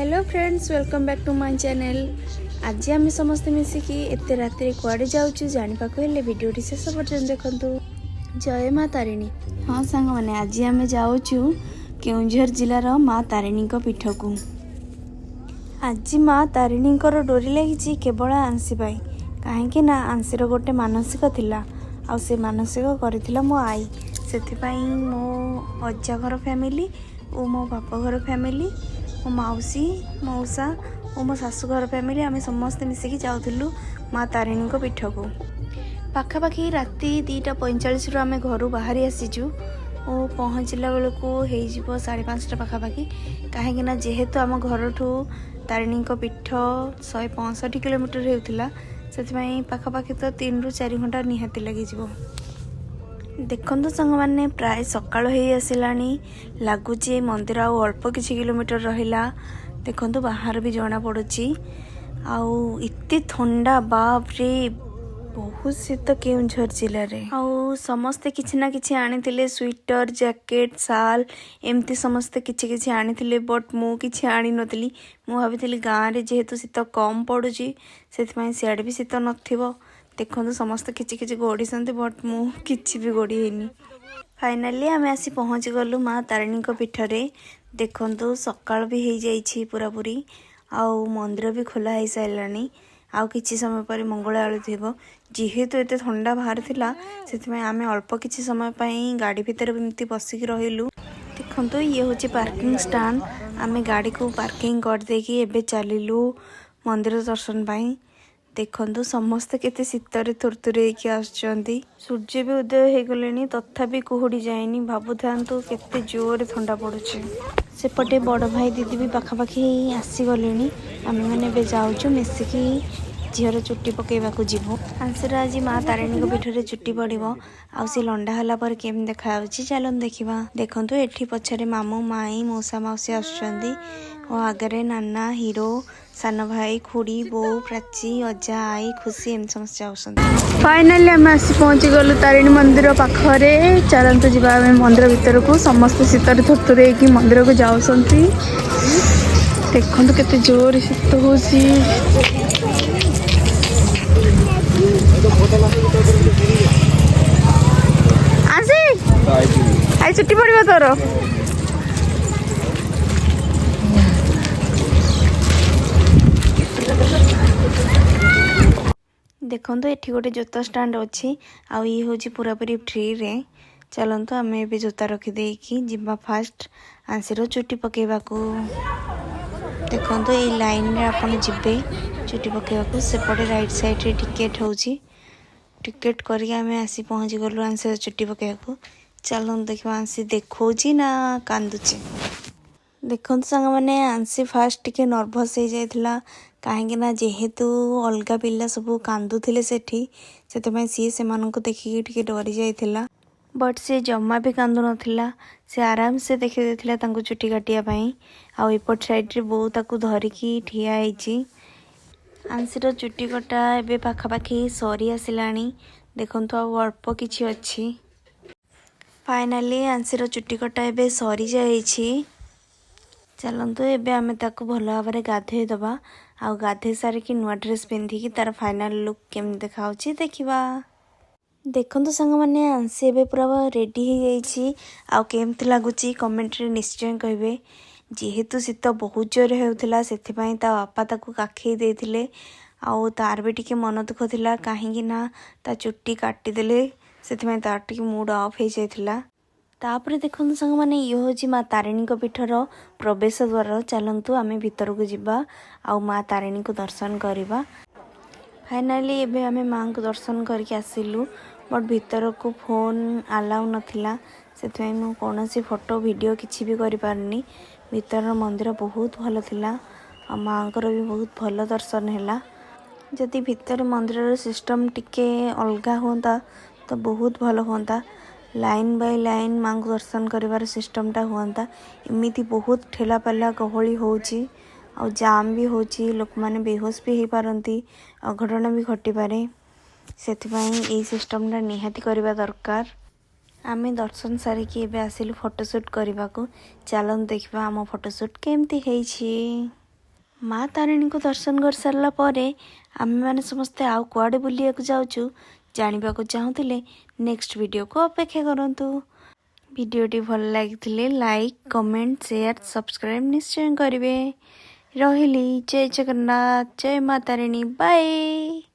Hello friends, welcome back to my channel. ଆଜି ଆମେ ସମସ୍ତେ ମିଶିକି ଏତେ ରାତିରେ କୁଆଡ଼େ ଯାଉଛୁ, ଜାଣିବାକୁ ହେଲେ ଭିଡ଼ିଓଟି ଶେଷ ପର୍ଯ୍ୟନ୍ତ ଦେଖନ୍ତୁ। ଜୟ ମା ତାରିଣୀ। ହଁ ସାଙ୍ଗମାନେ, ଆଜି ଆମେ ଯାଉଛୁ କେଉଁଝର ଜିଲ୍ଲାର ମା ତାରିଣୀଙ୍କ ପୀଠକୁ। ଆଜି ମା ତାରିଣୀଙ୍କର ଡୋରି ଲାଗିଛି କେବଳ ଆଂଶୀ ପାଇଁ, କାହିଁକି ନା ଆଂଶୀର ଗୋଟେ ମାନସିକ ଥିଲା ଆଉ ସେ ମାନସିକ କରିଥିଲା ମୋ ଆଈ। ସେଥିପାଇଁ ମୋ ଅଜା ଘର ଫ୍ୟାମିଲି ଓ ମୋ ବାପ ଘର ଫ୍ୟାମିଲି, ମୋ ମାଉସୀ, ମଉସା ଓ ମୋ ଶାଶୁଘର ଫ୍ୟାମିଲି, ଆମେ ସମସ୍ତେ ମିଶିକି ଯାଉଥିଲୁ ମା ତାରିଣୀଙ୍କ ପୀଠକୁ। ପାଖାପାଖି ରାତି 2ଟା 45ରୁ ଆମେ ଘରୁ ବାହାରି ଆସିଛୁ ଓ ପହଞ୍ଚିଲା ବେଳକୁ ହେଇଯିବ 5:30 ପାଖାପାଖି, କାହିଁକିନା ଯେହେତୁ ଆମ ଘରଠୁ ତାରିଣୀଙ୍କ ପୀଠ 165 କିଲୋମିଟର ହେଉଥିଲା, ସେଥିପାଇଁ ପାଖାପାଖି ତ 3ରୁ 4 ଘଣ୍ଟା ନିହାତି ଲାଗିଯିବ। ଦେଖନ୍ତୁ ସାଙ୍ଗମାନେ, ପ୍ରାୟ ସକାଳ ହେଇ ଆସିଲାଣି। ଲାଗୁଛି ଏ ମନ୍ଦିର ଆଉ ଅଳ୍ପ କିଛି କିଲୋମିଟର ରହିଲା। ଦେଖନ୍ତୁ, ବାହାରୁ ବି ଜଣା ପଡ଼ୁଛି। ଆଉ ଏତେ ଥଣ୍ଡା, ବାପରେ, ବହୁତ ଶୀତ କେଉଁଝର ଜିଲ୍ଲାରେ। ଆଉ ସମସ୍ତେ କିଛି ନା କିଛି ଆଣିଥିଲେ, ସୁଇଟର, ଜ୍ୟାକେଟ, ଶାଲ୍, ଏମିତି ସମସ୍ତେ କିଛି କିଛି ଆଣିଥିଲେ। ବଟ୍ ମୁଁ କିଛି ଆଣିନଥିଲି। ମୁଁ ଭାବିଥିଲି ଗାଁରେ ଯେହେତୁ ଶୀତ କମ୍ ପଡ଼ୁଛି, ସେଥିପାଇଁ ସିଆଡ଼େ ବି ଶୀତ ନଥିବ। ଦେଖନ୍ତୁ, ସମସ୍ତେ କିଛି କିଛି ଘୋଡ଼ିଛନ୍ତି, ବଟ୍ ମୁଁ କିଛି ବି ଘୋଡ଼ି ହେଇନି। ଫାଇନାଲି ଆମେ ଆସି ପହଞ୍ଚିଗଲୁ ମା ତାରିଣୀଙ୍କ ପୀଠରେ। ଦେଖନ୍ତୁ, ସକାଳ ବି ହେଇଯାଇଛି ପୁରାପୁରି ଆଉ ମନ୍ଦିର ବି ଖୋଲା ହେଇସାରିଲାଣି। ଆଉ କିଛି ସମୟ ପରେ ମଙ୍ଗଳ ଆଳତି ହେବ। ଯେହେତୁ ଏତେ ଥଣ୍ଡା ବାହାରିଥିଲା, ସେଥିପାଇଁ ଆମେ ଅଳ୍ପ କିଛି ସମୟ ପାଇଁ ଗାଡ଼ି ଭିତରେ ଏମିତି ବସିକି ରହିଲୁ। ଦେଖନ୍ତୁ, ଇଏ ହେଉଛି ପାର୍କିଂ ଷ୍ଟାଣ୍ଡ। ଆମେ ଗାଡ଼ିକୁ ପାର୍କିଂ କରିଦେଇକି ଏବେ ଚାଲିଲୁ ମନ୍ଦିର ଦର୍ଶନ ପାଇଁ। ଦେଖନ୍ତୁ, ସମସ୍ତେ କେତେ ଶୀତରେ ଥୁରଥୁରେ ହେଇକି ଆସୁଛନ୍ତି। ସୂର୍ଯ୍ୟ ବି ଉଦୟ ହେଇଗଲେଣି, ତଥାପି କୁହୁଡ଼ି ଯାଇନି। ଭାବୁଥାନ୍ତୁ କେତେ ଜୋରରେ ଥଣ୍ଡା ପଡ଼ୁଛି। ସେପଟେ ବଡ଼ ଭାଇ, ଦିଦି ବି ପାଖାପାଖି ଆସିଗଲେଣି। ଆମେମାନେ ଏବେ ଯାଉଛୁ, ମିଶିକି ଝିଅର ଚୁଟି ପକେଇବାକୁ ଯିବୁ। ଆଂଶୀର ଆଜି ମା ତାରିଣୀଙ୍କ ପୀଠରେ ଚୁଟି ପଡ଼ିବ ଆଉ ସେ ଲଣ୍ଡା ହେଲା ପରେ କେମିତି ଦେଖାଯାଉଛି, ଚାଲନ୍ତୁ ଦେଖିବା। ଦେଖନ୍ତୁ, ଏଠି ପଛରେ ମାମୁଁ, ମାଇଁ, ମଉସା, ମାଉସୀ ଆସୁଛନ୍ତି ଓ ଆଗରେ ନାନା, ହିରୋ, ସାନ ଭାଇ, ଖୁଡ଼ି, ବୋଉ, ପ୍ରାଚୀ, ଅଜା, ଆଈ, ଖୁସି, ଏମିତି ସମସ୍ତେ ଯାଉଛନ୍ତି। ଫାଇନାଲି ଆମେ ଆସି ପହଞ୍ଚିଗଲୁ ତାରିଣୀ ମନ୍ଦିର ପାଖରେ। ଚାଲନ୍ତୁ ଯିବା ଆମେ ମନ୍ଦିର ଭିତରକୁ। ସମସ୍ତେ ଶୀତରେ ଥରଥର ହେଇକି ମନ୍ଦିରକୁ ଯାଉଛନ୍ତି। ଦେଖନ୍ତୁ, କେତେ ଜୋରରେ ଶୀତ ହେଉଛି। ଆସି I, ଚୁଟି ପଡ଼ିବ ତୋର। ଦେଖନ୍ତୁ, ଏଠି ଗୋଟେ ଜୋତା ଷ୍ଟାଣ୍ଡ ଅଛି ଆଉ ଇଏ ହେଉଛି ପୁରାପୁରି ଫ୍ରିରେ। ଚାଲନ୍ତୁ, ଆମେ ଏବେ ଜୋତା ରଖିଦେଇକି ଯିବା ଫାଷ୍ଟ ଆଂଶୀର ଚୁଟି ପକେଇବାକୁ। ଦେଖନ୍ତୁ, ଏଇ ଲାଇନରେ ଆପଣ ଯିବେ ଚୁଟି ପକେଇବାକୁ। ସେପଟେ ରାଇଟ୍ ସାଇଡ଼ରେ ଟିକେଟ୍ ହେଉଛି। ଟିକେଟ୍ କରିକି ଆମେ ଆସି ପହଞ୍ଚିଗଲୁ ଆଂଶୀର ଚୁଟି ପକେଇବାକୁ। ଚାଲନ୍ତୁ ଦେଖିବା, ଆଂଶୀ ଦେଖାଉଛି ନା କାନ୍ଦୁଛି। ଦେଖନ୍ତୁ ସାଙ୍ଗମାନେ, ଆଂଶୀ ଫାଷ୍ଟ ଟିକେ ନର୍ଭସ୍ ହେଇଯାଇଥିଲା, କାହିଁକି ନା ଯେହେତୁ ଅଲଗା ପିଲା ସବୁ କାନ୍ଦୁଥିଲେ ସେଠି, ସେଥିପାଇଁ ସିଏ ସେମାନଙ୍କୁ ଦେଖିକି ଟିକେ ଡରି ଯାଇଥିଲା। ବଟ୍ ସେ ଜମା ବି କାନ୍ଦୁନଥିଲା। ସେ ଆରାମସେ ଦେଖିଦେଇଥିଲା ତାଙ୍କୁ ଚୁଟି କାଟିବା ପାଇଁ। ଆଉ ଏପଟ ସାଇଡ଼ରେ ବୋଉ ତାକୁ ଧରିକି ଠିଆ ହେଇଛି। ଆଂଶୀର ଚୁଟି କଟା ଏବେ ପାଖାପାଖି ସରି ଆସିଲାଣି। ଦେଖନ୍ତୁ, ଆଉ ଅଳ୍ପ କିଛି ଅଛି। ଫାଇନାଲି ଆଂଶୀର ଚୁଟି କଟା ଏବେ ସରିଯାଇଛି। ଚାଲନ୍ତୁ, ଏବେ ଆମେ ତାକୁ ଭଲ ଭାବରେ ଗାଧୋଇ ଦେବା ଆଉ ଗାଧୋଇ ସାରିକି ନୂଆ ଡ୍ରେସ୍ ପିନ୍ଧିକି ତାର ଫାଇନାଲ୍ ଲୁକ୍ କେମିତି ଦେଖାହେଉଛି ଦେଖିବା। ଦେଖନ୍ତୁ ସାଙ୍ଗମାନେ, ଆଂଶୀ ଏବେ ପୁରା ରେଡ଼ି ହେଇଯାଇଛି ଆଉ କେମିତି ଲାଗୁଛି କମେଣ୍ଟରେ ନିଶ୍ଚୟ କହିବେ। ଯେହେତୁ ଶୀତ ବହୁତ ଜୋରେ ହେଉଥିଲା, ସେଥିପାଇଁ ତା ବାପା ତାକୁ କାଖେଇ ଦେଇଥିଲେ ଆଉ ତାର ବି ଟିକେ ମନ ଦୁଃଖ ଥିଲା, କାହିଁକି ନା ତା ଚୁଟି କାଟିଦେଲେ, ସେଥିପାଇଁ ତାର ଟିକେ ମୁଡ଼୍ ଅଫ୍ ହେଇଯାଇଥିଲା। ତାପରେ ଦେଖନ୍ତୁ ସାଙ୍ଗମାନେ, ଇଏ ହେଉଛି ମା ତାରିଣୀଙ୍କ ପୀଠର ପ୍ରବେଶ ଦ୍ୱାର। ଚାଲନ୍ତୁ, ଆମେ ଭିତରକୁ ଯିବା ଆଉ ମା ତାରିଣୀଙ୍କୁ ଦର୍ଶନ କରିବା। ଫାଇନାଲି ଏବେ ଆମେ ମାଆଙ୍କୁ ଦର୍ଶନ କରିକି ଆସିଲୁ, ବଟ୍ ଭିତରକୁ ଫୋନ୍ ଆଲାଉ ନଥିଲା, ସେଥିପାଇଁ ମୁଁ କୌଣସି ଫଟୋ, ଭିଡ଼ିଓ କିଛି ବି କରିପାରିନି। ଭିତରର ମନ୍ଦିର ବହୁତ ଭଲ ଥିଲା ଆଉ ମାଆଙ୍କର ବି ବହୁତ ଭଲ ଦର୍ଶନ ହେଲା। ଯଦି ଭିତରେ ମନ୍ଦିରର ସିଷ୍ଟମ୍ ଟିକେ ଅଲଗା ହୁଅନ୍ତା ତ ବହୁତ ଭଲ ହୁଅନ୍ତା। ଲାଇନ୍ ବାଇ ଲାଇନ୍ ମାଆଙ୍କୁ ଦର୍ଶନ କରିବାର ସିଷ୍ଟମ୍ଟା ହୁଅନ୍ତା। ଏମିତି ବହୁତ ଠେଲାପେଲା, ଗହଳି ହେଉଛି ଆଉ ଜାମ୍ ବି ହେଉଛି। ଲୋକମାନେ ବେହୋସ ବି ହେଇପାରନ୍ତି, ଅଘଟଣ ବି ଘଟିପାରେ। ସେଥିପାଇଁ ଏଇ ସିଷ୍ଟମ୍ଟା ନିହାତି କରିବା ଦରକାର। ଆମେ ଦର୍ଶନ ସାରିକି ଏବେ ଆସିଲୁ ଫଟୋସୁଟ୍ କରିବାକୁ। ଚାଲନ୍ତୁ ଦେଖିବା ଆମ ଫଟୋସୁଟ୍ କେମିତି ହେଇଛି। ମା ତାରିଣୀଙ୍କୁ ଦର୍ଶନ କରିସାରିଲା ପରେ ଆମେମାନେ ସମସ୍ତେ ଆଉ କୁଆଡ଼େ ବୁଲିବାକୁ ଯାଉଛୁ ଜାଣିବାକୁ ଚାହୁଁଥିଲେ ନେକ୍ସଟ ଭିଡ଼ିଓକୁ ଅପେକ୍ଷା କରନ୍ତୁ। ଭିଡ଼ିଓଟି ଭଲ ଲାଗିଥିଲେ ଲାଇକ୍, କମେଣ୍ଟ, ସେୟାର, ସବସ୍କ୍ରାଇବ୍ ନିଶ୍ଚୟ କରିବେ। ରହିଲି, ଜୟ ଜଗନ୍ନାଥ, ଜୟ ମା ତାରିଣୀ, ବାଏ।